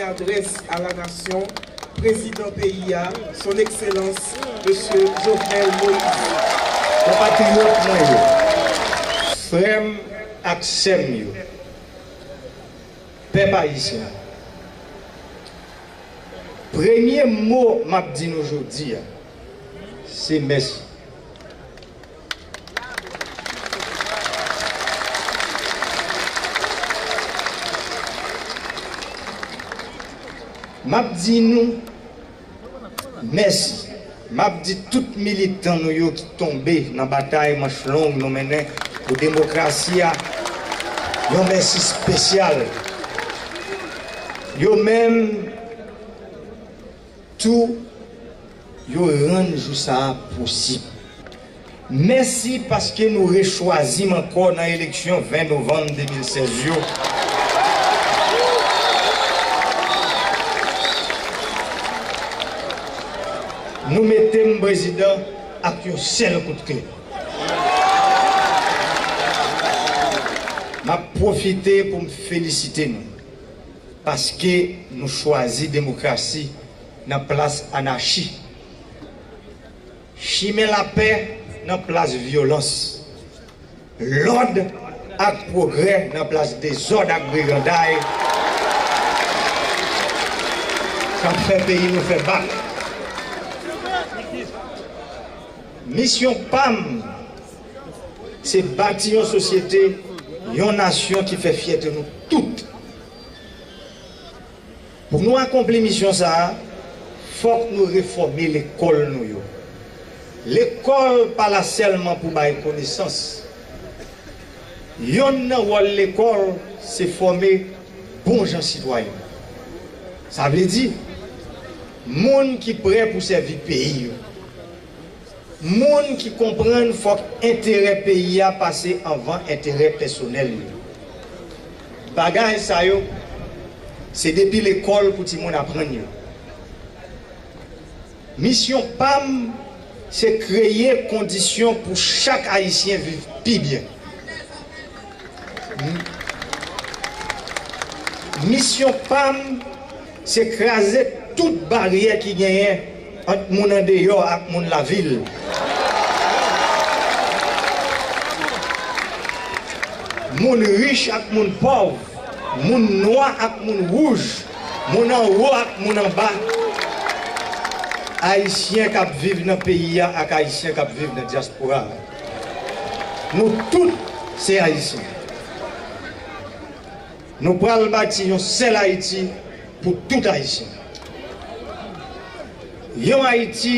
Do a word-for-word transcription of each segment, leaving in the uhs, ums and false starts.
Adresse à la nation, président pays a, son excellence, Monsieur Jovenel Moïse. Konpatriyòt mwen yo, frè m ak sè m yo, pèp ayisyen, premye mo m ap di nou jodi a, se mèsi. M ap di nou mèsi. M ap di tout militan nou yo ki tonbe nan batay manch long nou mennen pou demokrasi a, yon mèsi espesyal. Yo menm tou, yo rann jou sa a posib. Mèsi paske nou rechwazi m ankò nan eleksyon ven novanm de mil sèz yo. Nou mete m prezidan ak yon sèl kout kle. M ap pwofite pou m felisite nou, paske nou chwazi demokrasi nan plas anachi, chimen lapè nan plas vyolans, lòd ak pwogrè nan plas dezòd ak briganday k ap fè peyi nou fè bak. Misyon pa m, se bati yon sosyete, yon nasyon ki fè fyète nou tout. Pou nou akonpli misyon sa a, fòk nou refòme lekòl nou yo. Lekòl pa la sèlman pou bay konesans. Yonn nan wòl lekòl, se fòme bon jan sitwayen. Sa vle di, moun ki prè pou sèvi peyi yo. Moun ki konprann fòk enterè peyi a pase anvan enterè pèsonèl yo. Bagay sa yo, se depi lekòl pou timoun aprann yo. Misyon pa m, se kreye kondisyon pou chak Ayisyen viv pi byen. M-, misyon pa m, se kraze tout baryè ki genyen ant moun andeyò ak moun lavil. Moun rich ak moun pòv, moun nwa ak moun wouj, moun anwo ak moun anba. Ayisyen k ap viv nan peyi a ak Ayisyen k ap viv nan dyaspora a. Nou tout se Ayisyen. Nou pral bati yon sèl Ayiti pou tout Ayisyen. Yon Ayiti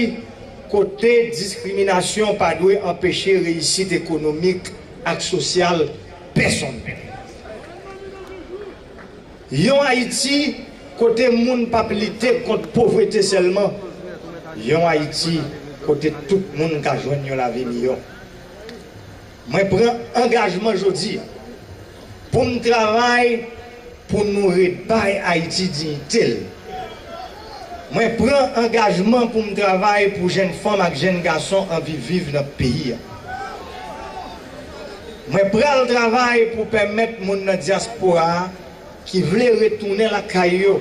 kote diskriminasyon pa dwe anpeche reyisit ekonomik ak sosyal pèsonn. Yon Ayiti kote moun p ap lite kont povrete sèlman. Yon Ayiti kote tout moun ka jwenn yon lavi miyò. Mwen pran angajman jodi a pou m travay pou nou rebay Ayiti diyite l. Mwen pran angajman pou m travay pou jèn fanm ak jèn gason anvi viv nan peyi a. Mwen pral travay pou pèmèt moun nan dyaspora a ki vle retounen lakay yo,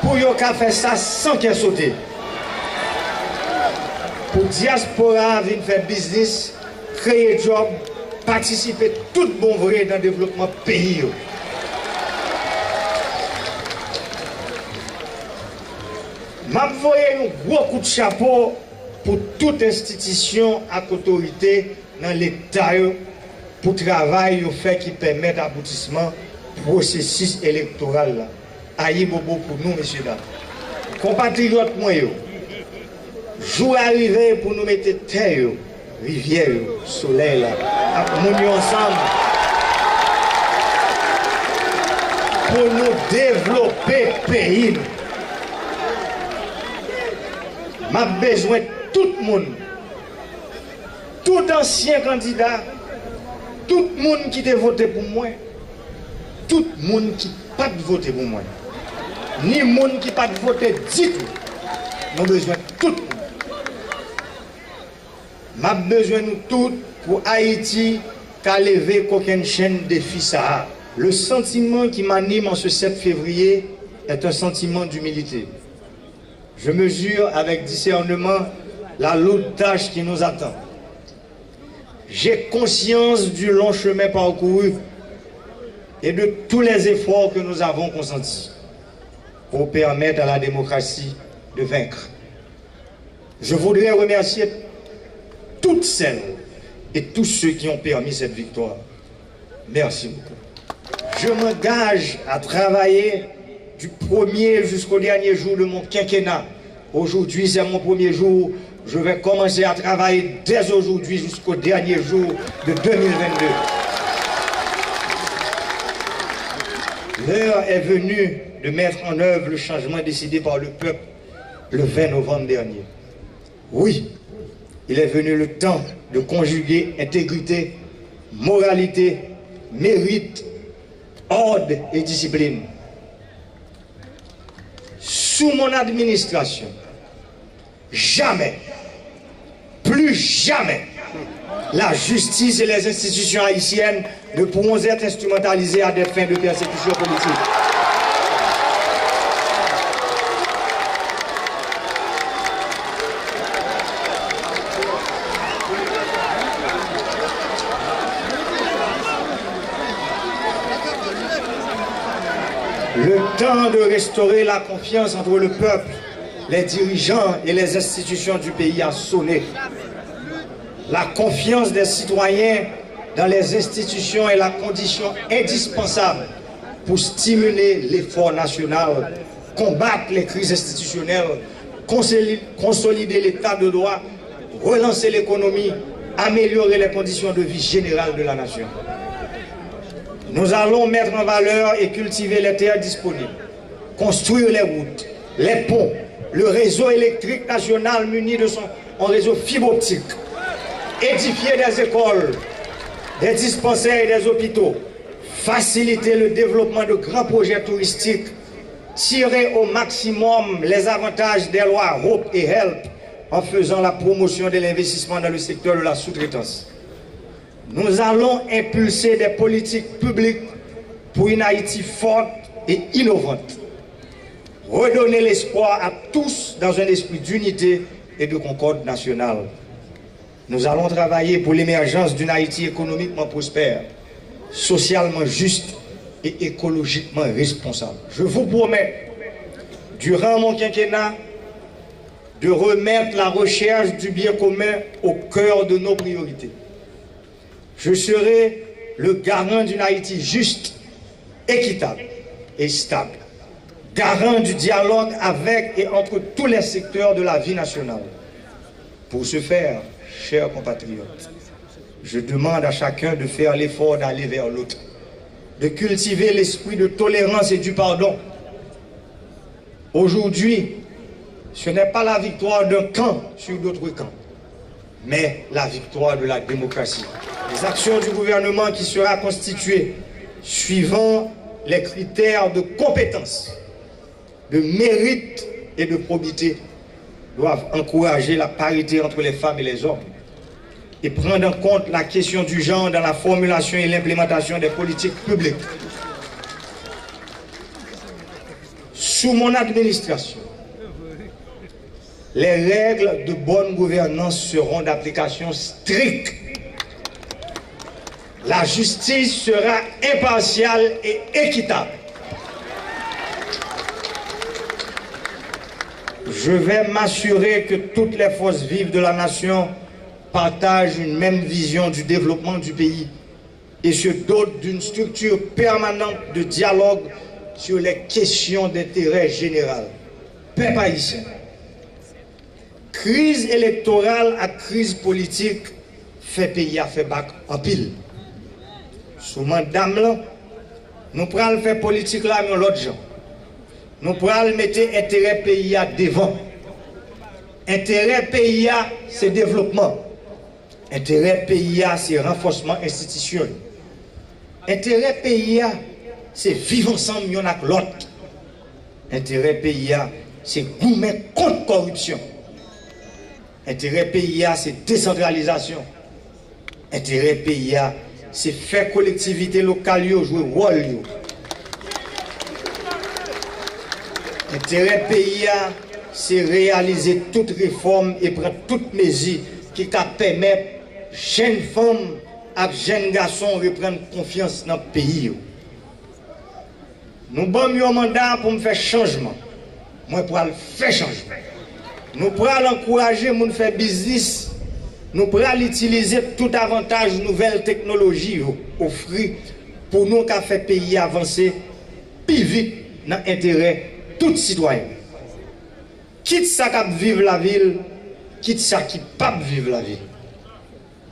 pou yo ka fè sa san kè sote. Pou dyaspora a vin fè biznis, kreye djòb, patisipe tout bon vre nan devlopman peyi yo. M ap voye yon gwo kout chapo pou tout enstitisyon ak otorite nan Leta yo pou travay yo fè ki pèmèt aboutisman pwosesis elektoral la. Ayibobo pou nou, mesyedam. Konpatriyòt mwen yo, jou a rive pou nou mete tè yo, rivyè yo, solèy la, ak moun yo ansanm pou nou devlope peyi nou. M ap bezwen tout moun, tout ansyen kandida, tout moun ki te vote pou mwen, tout moun ki pa t vote pou mwen, ni moun ki pa t vote ditou. Nou bezwen tout moun. M ap bezwen nou tout Pou Ayiti ka leve kokennchenn defi sa a. Le sentiment qui m'anime en ce sept février est un sentiment d'humilité. Je mesure avec discernement la lourde tâche qui nous attend. J'ai conscience du long chemin parcouru et de tous les efforts que nous avons consentis pour permettre à la démocratie de vaincre. Je voudrais remercier toutes celles et tous ceux qui ont permis cette victoire. Merci beaucoup. Je m'engage à travailler du premier jusqu'au dernier jour de mon quinquennat. Aujourd'hui, c'est mon premier jour. Je vais commencer à travailler dès aujourd'hui jusqu'au dernier jour de deux mille vingt-deux. L'heure est venue de mettre en œuvre le changement décidé par le peuple le vingt novembre dernier. Oui, il est venu le temps de conjuguer intégrité, moralité, mérite, ordre et discipline. Sous mon administration, jamais, plus jamais, la justice et les institutions haïtiennes ne pourront être instrumentalisées à des fins de persécution politique. Le temps de restaurer la confiance entre le peuple, les dirigeants et les institutions du pays a sonné. La confiance des citoyens dans les institutions est la condition indispensable pour stimuler l'effort national, combattre les crises institutionnelles, consoli-, consolider l'état de droit, relancer l'économie, améliorer les conditions de vie générale de la nation. Nous allons mettre en valeur et cultiver les terres disponibles, construire les routes, les ponts, le réseau électrique national muni de son, un réseau fibre optique, édifier des écoles, des dispensaires et des hôpitaux, faciliter le développement de grands projets touristiques, tirer au maximum les avantages des lois HOPE et HELP en faisant la promotion de l'investissement dans le secteur de la sous-traitance. Nous allons impulser des politiques publiques pour une Haïti forte et innovante. Redonner l'espoir à tous dans un esprit d'unité et de concorde nationale. Nous allons travailler pour l'émergence d'une Haïti économiquement prospère, socialement juste et écologiquement responsable. Je vous promets, durant mon quinquennat, de remettre la recherche du bien commun au cœur de nos priorités. Je serai le garant d'une Haïti juste, équitable et stable, garant du dialogue avec et entre tous les secteurs de la vie nationale. Pour ce faire, chers compatriotes, je demande à chacun de faire l'effort d'aller vers l'autre, de cultiver l'esprit de tolérance et du pardon. Aujourd'hui, ce n'est pas la victoire d'un camp sur d'autres camps, mais la victoire de la démocratie. Les actions du gouvernement qui sera constitué suivant les critères de compétence, de mérite et de probité doivent encourager la parité entre les femmes et les hommes et prendre en compte la question du genre dans la formulation et l'implémentation des politiques publiques. Sous mon administration, les règles de bonne gouvernance seront d'application stricte. La justice sera impartiale et équitable. Je vais m'assurer que toutes les forces vives de la nation partagent une même vision du développement du pays et se dotent d'une structure permanente de dialogue sur les questions d'intérêt général. Pèp ayisyen, kriz elektoral ak kriz politik fè peyi a fè bak anpil. Sou manda m lan, nou pral fè politik la yon lòt jan. Nou pral mete enterè peyi a devan. Enterè peyi a, se devlopman. Enterè peyi a, se ranfòsman enstitisyon yo. Enterè peyi a, se viv ansanm yonn ak lòt. Enterè peyi a, se goumen kont kòripsyon. Enterè peyi a, se desantralizasyon. Enterè peyi a, se fè kolektivite lokal yo jwe wòl yo. Enterè peyi a, se reyalize tout refòm e pran tout mezi ki ka pèmèt jèn fanm ak jèn gason reprann konfyans nan peyi yo. Nou ban m yon manda pou m fè chanjman. Mwen pral fè chanjman. Nou pral ankouraje moun fè biznis. Nou pral itilize tout avantaj nouvèl teknoloji yo ofri pou nou ka fè peyi a vanse pi vit nan enterè tout sitwayen. Kit sa k ap viv lavil, kit sa ki p ap viv lavil.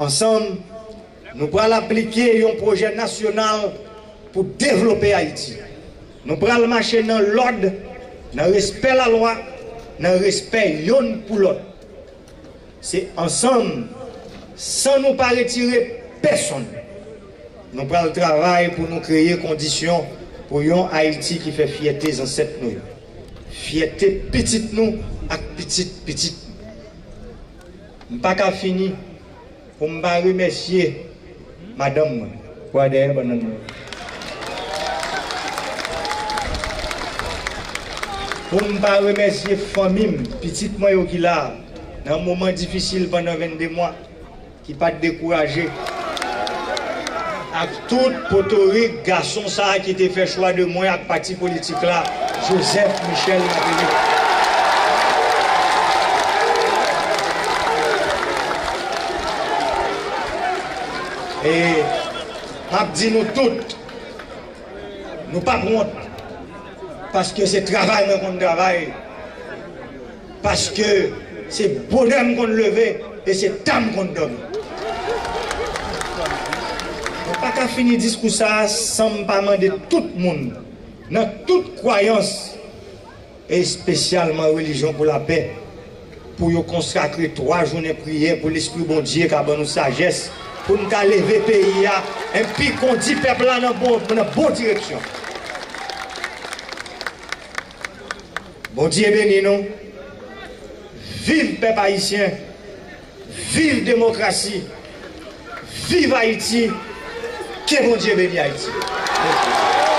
Ansanm, nou pral aplike yon pwojè nasyonal pou devlope Ayiti. Nou pral mache nan lòd, nan respè lalwa, nan respè yonn pou lòt. Se ansanm, san nou pa retire pèsonn, nou pral travay pou nou kreye kondisyon pou yon Ayiti ki fè fyète zansèt nou yo, fyète pitit nou ak pitit pitit nou. M pa ka fini pou m pa remèsye madanm mwen. Kwa dèyè bannann mwen. Pou m pa remèsye fanmi m, pitit mwen yo ki la, nan moman difisil pandan vennde mwa, ki pa t dekouraje. Ak tout potorik gason sa a ki te fè chwa de mwen ak pati politik la, Joseph Michel Martelly. E m ap di nou tout, nou p ap wont, paske se travay mwen konn travay, paske se bonè m konn leve e se ta m konn dòmi. Mwen pa ka fini diskou sa a san m pa mande tout moun, nan tout kwayans, e espesyalman Relijyon pou Lapè, pou yo konsakre twa jounen priyè pou Lespri Bondye ka ban nou sajès, pou n ka leve peyi a, epi kondi pèp la nan bon, nan bon direksyon. Bondye beni nou. Viv pèp ayisyen. Viv demokrasi. Viv Ayiti. Ke Bondye beni Ayiti.